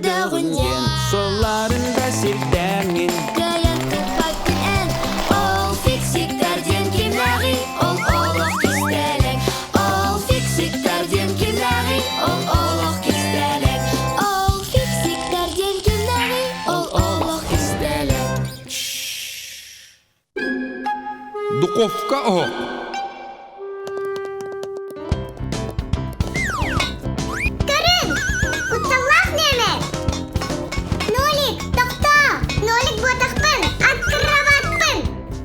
Көрдөҕүн диэн Суолларын да сирдээҥҥин Кыайан тыппаккын эн Ол фиксиктэр диэн кимнээҕий Ол олох кистэлэҥ Ол фиксиктэр диэн кимнээҕий Ол олох кистэлэҥ Ол фиксиктэр диэн кимнээҕий Ол олох кистэлэҥ Духовка оһох. Көрүҥ! Кутталлаах нүөмэр! Нолик, тохтоо! Нолик буотахпын! Открываппын!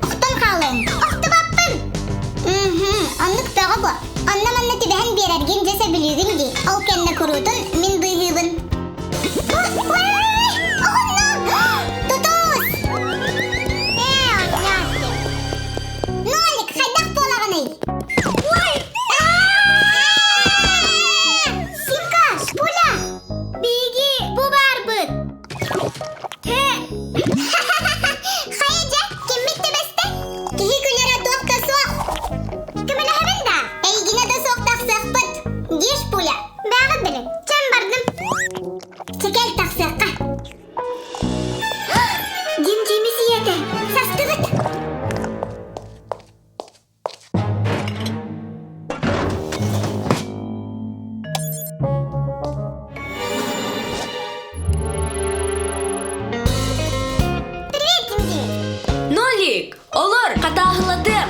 Охтон хаалыаҥ! Охтубаппын! Мм, оннук тоҕо бу? Онно-манна түбэһэн биэрэргин дьэ сөбүлүүгүн дии. Ол кэннэ куруутун мин быыһыыбын. Тутус! Ээ, оонньооту. Нолик, хайдах буолаҕыный? Симка, шпуля! Биһиги бу баарбыт! Хайа дьэ, киммит түбэстэ? Киһи күлэрэ туох да суох. Көмөлөһөбүн да? Эйигинэ да суох тахсыахпыт. Диир Шпуля. Бэҕит билин, чэм бардым. Чэкэл тахсыахха. Дим-димис ийэтэ, састыбыт. Привет, Дим-Дим. Нолик, олор, хатааһыладым.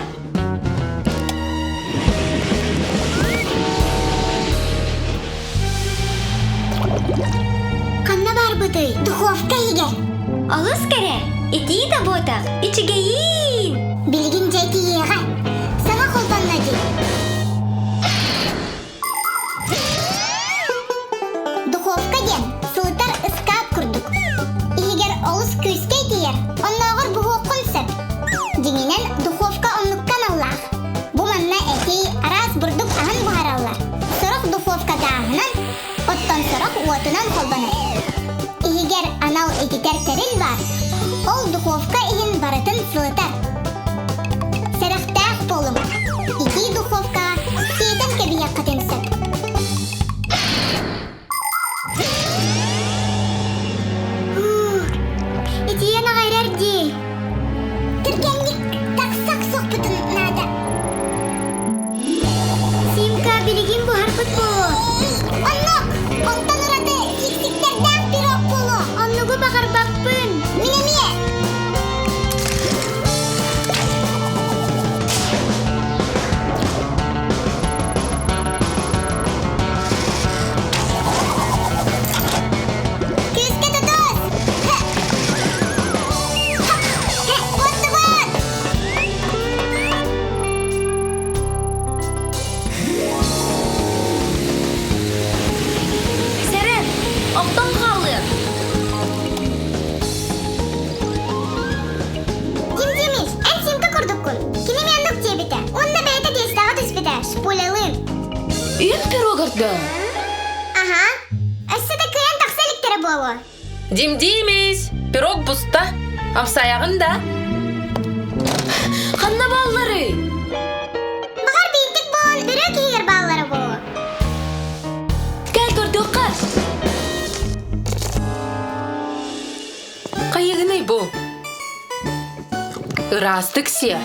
Ханна барбытый? Духовка иһигэр. Олус кэрэ, итии да буотах, үчүгэйиин. Билигин дьэ тиийиэҕэ. Саҥа холбонно дии. Духовка диэн сылытар ыскаап курдук. Иһигэр олус күүскэ итийэр, оннооҕор буһуоххун сөп. Дьиҥинэн, духовка оннукка аналлаах. Бу манна эти, араас бурдук аһын буһараллар. Сорох духовка гааһынан, оттон сорох уотунан холбонор. Иһигэр анал ититэр тэрил баар. Ол духовка иһин барытын сылытар. Сэрэхтээх буолуҥ. Итии духовкаҕа сиэтэн кэбиһиэххитин сөп. Итийэн аҕай эрэр дии. Түргэнник тахса охсуохпутун наада. Симка билигин буһарбыт буолуо. Оннук! Онтон ураты фиксиктэрдээх пирог буолуо. Оннугу баҕарбаппын. Мин эмиэ. Күүскэ тутус! Оттубут! Сэрэн, охтон хаалыаҥ. Дим Димич, эн Симка курдуккун. Кини маннык диэбитэ. Уонна бэйэтэ тиэстэҕэ түспүтэ. Шпулялыын. Эн пирогарда? Аха. Өссө да кыайан тахса иликтэрэ буолуо. Дим Димич, пирог буста. Амсайаҕын да? Ханна баалларый? Баҕар биинтик буолан өрөө киһигэр бааллара буолуо. Кэл көрдөххө. Хайыгыный бу? Ыраастык сиэ.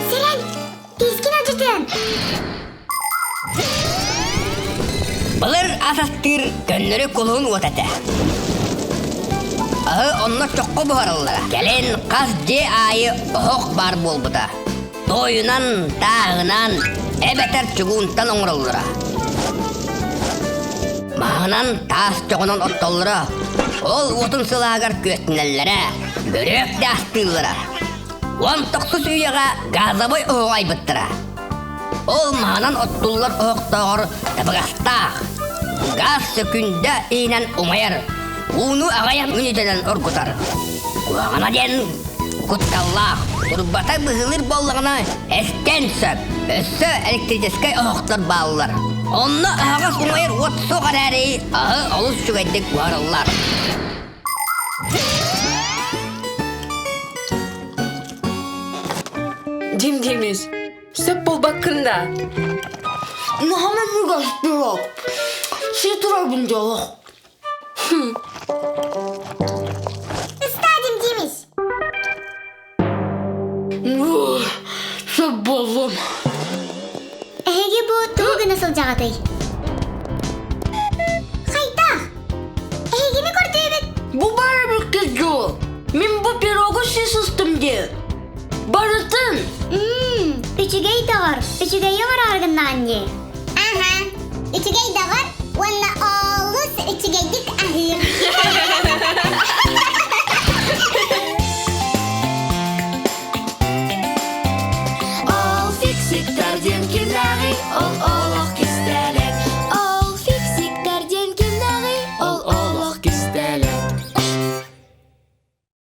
Сирэн, тиискин алдьатыан. Былыр ас астыыр көннөрү кулун уот этэ. Аһы онно чоххо буһараллара. Кэлин хас дьиэ аайы оһох баар буолбута. Туойунан, тааһынан, эбэтэр чугуунтан оҥороллоро. Маһынан, таас чоҕунан оттоллоро. Ол уотун сылааһыгар күөттэнэллэрэ, бөрүөк да астыыллара. 19 үйэҕэ газовай оһоҕу айбыттара. Ол маһынан оттуллар оһохтооҕор табыгастаах. Газ сөкүндэ иһинэн умайар, ууну аҕыйах мүнүүтэнэн оргутар. Куһаҕана диэн кутталлаах, турбата быһыылыыр буоллаҕына эстэн сөп. Өссө электрическэй оһохтор бааллар. Онно аһаҕас умайар уот суох эрээри, аһы олус үчүгэйдик буһараллар. Дим Димич, сөп буолбаккын да? Наһаа минньигэс пирог. Сии турабын дьолох. Ыстаадым диимис. Сөп буоллум. Эһиги бу тугу гына сылдьаҕытый? Хайдах? Эһигини көрдүүбүт. Бу бары бүккэ дьол. Мин бу пирогу си сыстым диэн. Барытын! Мм, үчүгэй доҕор, үчүгэйи оҥороору гыннаҕын дии. Аха, үчүгэй доҕор уонна олус үчүгэйдик аһыыр.